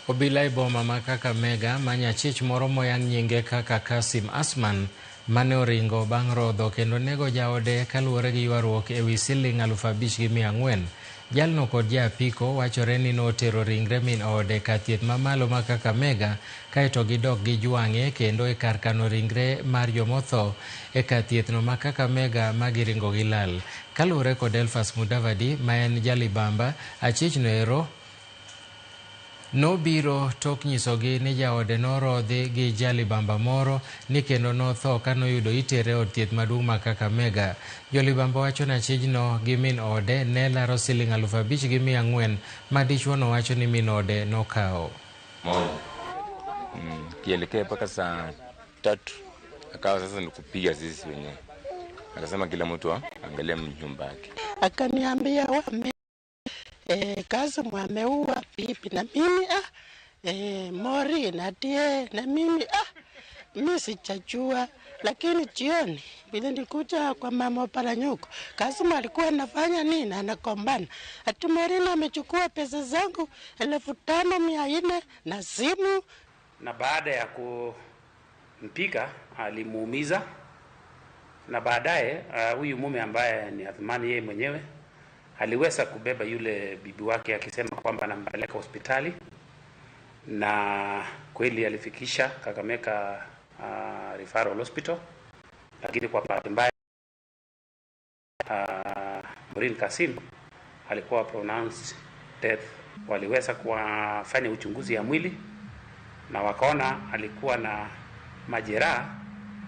Obila e boma ma Kakamega manyo achich moro moyang nyinge kaka Kasim Asman mane oringo bang' rodho kendo nego jaode kaluwore gi ywaruok ewi siling 5,400. Jalno kod ja apiko wachore ni notero ringre min ode kar thieth mamalo ma Kakamega kaeto gidok gijwang'e kendo e kar kano ringre mar jomotho e kar thiethno ma Kakamega ma giringo gilal. Kaluwore kod Elfas Mudavadi ma en jalibamba, achichno ero nobiro tok nyisogi ni jaode norodhi gi jalibamba moro ni kendo notho kanoyudo itere od thieth maduong' ma Kakamega. Jolibamba wacho ni achijno gi min ode ne laro siling 5,400 ma dichuo no wacho ni min ode nokawo. Moja kielekea mpaka saa 3, akawa sasa ni kupiga sisi wenyewe, akasema kila mtu angalie nyumba yake. Akaniambia wame Kasim ameua bibi na mimi Mori na tie na mimi mi sijajua, lakini jioni vile nilikuja kwa mama Paranyuko, Kasim alikuwa anafanya nini? Anakombana ati Morina amechukua pesa zangu 5,400 na simu. Na baada ya kumpiga alimuumiza, na baadaye huyu mume ambaye ni Athumani yeye mwenyewe aliweza kubeba yule bibi wake akisema kwamba anampeleka hospitali, na kweli alifikisha Kakamega Referral Hospital, lakini kwa bahati mbaya Maureen Kasim alikuwa pronounced death. Waliweza kuwafanya uchunguzi ya mwili na wakaona alikuwa na majeraha.